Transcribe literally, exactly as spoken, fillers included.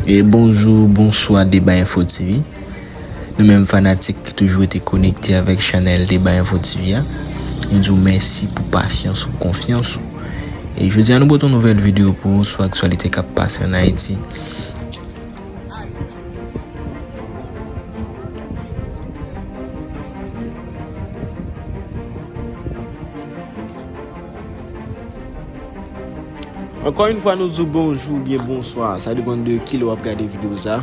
E bonjou, bonswa Deba Info T V. Nou menm fanatik ki toujou rete konekte avèk chanèl Deba Info T V a, nou di w mèsi pou pasyans ou, konfyans ou. E jodi a nou pote yon nouvèl videyo pou ou sou aktyalite k ap pase ann Ayiti. Ankò yon fwa, nou di w bonjou oubyen bonswa. Sa depann de kilè w ap gade videyo sa.